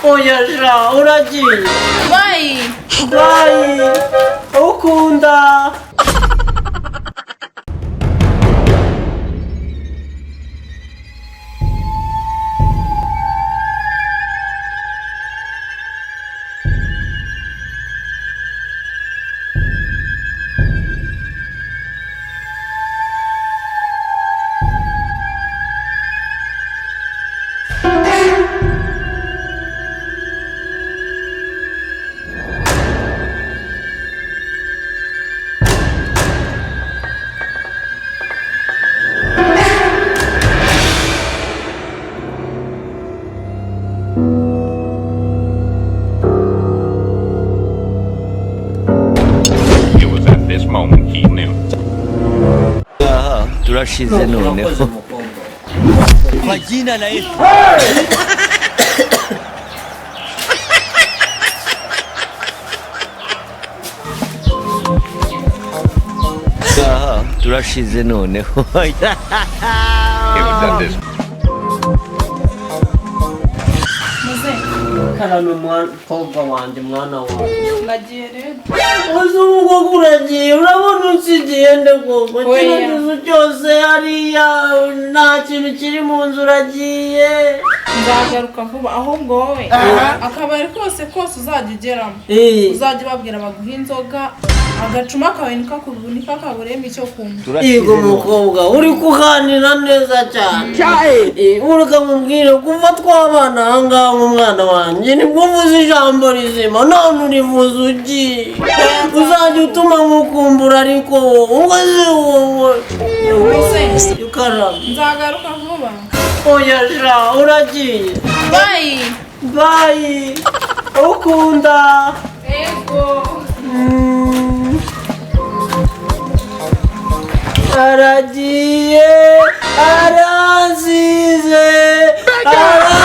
Oya sha, uragiye. Bye. Bye, ukunda. It was at this moment he knew. Aha, turashize noneho. Urakoze, mukobwa. Kwa jina la Yesu. Aha, turashize noneho. It was at this Muze. Karame, mukobwa wanjye, mwana wanjye. Ndagiye rero. Uzi ubwo uragiye, urabona usigiye nde koko? Oya. Kino kizu cyose hariya nta kintu kiri mu nzu, uragiye. Nzagaruka vuba. Ahubwo wowe, akabari kose kose uzajya ugeramo, uzajya ubabwira baguha inzoga, agacuma kawe ntikakaburemo icyo kunywa. Yego mukobwa, uri kuganira neza cyane. Ureka mubwire, kuva twabana ahangaha, umwana wanjye, nibwo uvuze ijambo rizima, none urivuze ugiye. Uzajya utuma nkukumbura, ariko wowe ubwo si wowe. Muze. Karame. Nzagaruka vuba. Oya sha, uragiye. Bye. Bye, ukunda. Yego. Aragiye, aransize, arambaye.